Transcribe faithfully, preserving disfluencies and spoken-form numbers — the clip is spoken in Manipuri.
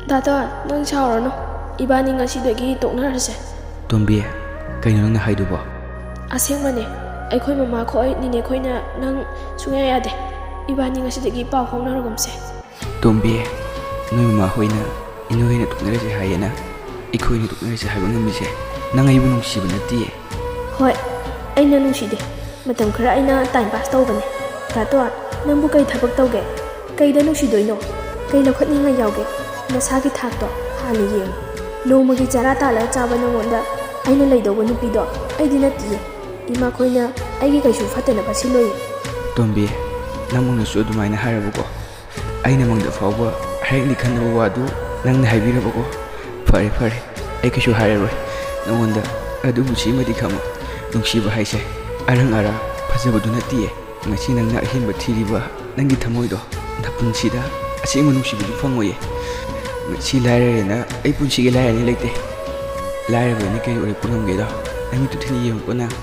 ꯇꯥꯇꯣ, ꯅꯪ ꯁꯥꯎꯔꯅꯨ꯫ ꯏꯕꯥꯅꯤ ꯉꯁꯤꯗꯒꯤ ꯇꯣꯛꯅꯔꯁꯦ꯫ ꯇꯣꯝꯕꯤ, ꯀꯩꯅꯣ ꯅꯪꯅ ꯍꯥꯏꯗꯨꯕꯣ? ꯑꯁꯦꯡꯕꯅꯦ꯫ ꯑꯩꯈꯣꯏ ꯃꯃꯥ ꯈꯣꯏ, ꯅꯤꯅꯦ ꯈꯣꯏꯅ ꯅꯪ ꯁꯨꯡꯌꯥ ꯌꯥꯗꯦ꯫ ꯏꯕꯥꯅꯤ ꯉꯁꯤꯗꯒꯤ ꯄꯥꯎ ꯐꯥꯎꯅꯔꯒꯨꯝꯁꯦ꯫ ꯇꯣꯝꯕꯤ, ꯅꯣꯏ ꯃꯃꯥ ꯍꯣꯏꯅ ꯏꯅꯣꯏꯅ ꯇꯣꯛꯅꯔꯁꯦ ꯍꯥꯏꯌꯦꯅ ꯑꯩꯈꯣꯏꯅ ꯇꯣꯛꯅꯔꯁꯦ ꯍꯥꯏꯕ ꯉꯝꯃꯤꯁꯦ ꯅꯪ ꯑꯩꯕꯨ ꯅꯨꯡꯁꯤꯕ ꯅꯠꯇꯤꯌꯦ꯫ ꯍꯣꯏ, ꯑꯩꯅ ꯅꯨꯡꯁꯤꯗꯦ꯫ ꯃꯇꯝ ꯈꯔ ꯑꯩꯅ time pass ꯇꯧꯕꯅꯦ꯫ ꯇꯥꯇꯣ, ꯅꯪꯕꯨ ꯀꯩ ꯊꯕꯛ ꯇꯧꯒꯦ? ꯀꯩꯗ ꯅꯨꯡꯁꯤꯗꯣꯏꯅꯣ? ꯀꯩ ꯂꯧꯈꯠꯅꯤꯡꯉꯥꯏ ꯌꯥꯎꯒꯦ? ꯅꯁꯥꯒꯤ ꯊꯥꯛꯇꯣ ꯍꯥꯟꯅ ꯌꯦꯡꯉꯨ꯫ ꯅꯣꯡꯃꯒꯤ ꯆꯔꯥ ꯇꯥꯜꯂꯒ ꯆꯥꯕ ꯅꯉꯣꯟꯗ ꯑꯩꯅ ꯂꯩꯗꯧꯕ ꯅꯨꯄꯤꯗꯣ ꯑꯩꯗꯤ ꯅꯠꯇꯤꯌꯦ꯫ ꯏꯃꯥꯈꯣꯏꯅ ꯑꯩꯒꯤ ꯀꯩꯁꯨ ꯐꯠꯇꯅꯕ ꯁꯤꯜꯂꯣꯏꯌꯦ꯫ ꯇꯣꯝꯕꯤ, ꯅꯪꯃꯛꯅꯁꯨ ꯑꯗꯨꯃꯥꯏꯅ ꯍꯥꯏꯔꯕꯀꯣ? ꯑꯩꯅ ꯃꯪꯗ ꯐꯥꯎꯕ ꯍꯥꯏꯔꯛꯅꯤ ꯈꯟꯗꯕ ꯋꯥꯗꯨ ꯅꯪꯅ ꯍꯥꯏꯕꯤꯔꯕꯀꯣ? ꯐꯔꯦ, ꯐꯔꯦ, ꯑꯩ ꯀꯩꯁꯨ ꯍꯥꯏꯔꯔꯣꯏ ꯅꯉꯣꯟꯗ꯫ ꯑꯗꯨꯕꯨ ꯁꯤꯃꯗꯤ ꯈꯪꯉꯨ, ꯅꯨꯡꯁꯤꯕ ꯍꯥꯏꯁꯦ ꯑꯔꯪ ꯑꯔꯥ ꯐꯖꯕꯗꯨ ꯅꯠꯇꯤꯌꯦ꯫ ꯉꯁꯤ ꯅꯪꯅ ꯑꯍꯦꯟꯕ ꯊꯤꯔꯤꯕ ꯅꯪꯒꯤ ꯊꯃꯣꯏꯗꯣ ꯅꯄꯨꯟꯁꯤꯗ ꯑꯁꯦꯡꯕ ꯅꯨꯡꯁꯤꯕꯗꯨ ꯐꯪꯉꯣꯏꯌꯦ꯫ ꯉꯁꯤ ꯂꯥꯏꯔꯔꯦꯅ ꯑꯩ ꯄꯨꯟꯁꯤꯒꯤ ꯂꯥꯏꯔꯅꯤ ꯂꯩꯇꯦ꯫ ꯂꯥꯏꯔꯕꯅꯤ ꯀꯩ ꯑꯣꯏꯔꯛꯄ ꯉꯝꯒꯦꯗꯣ ꯅꯪꯒꯤ ꯇꯨꯊꯤꯅ ꯌꯦꯡꯉꯨꯀꯣ ꯅꯪ꯫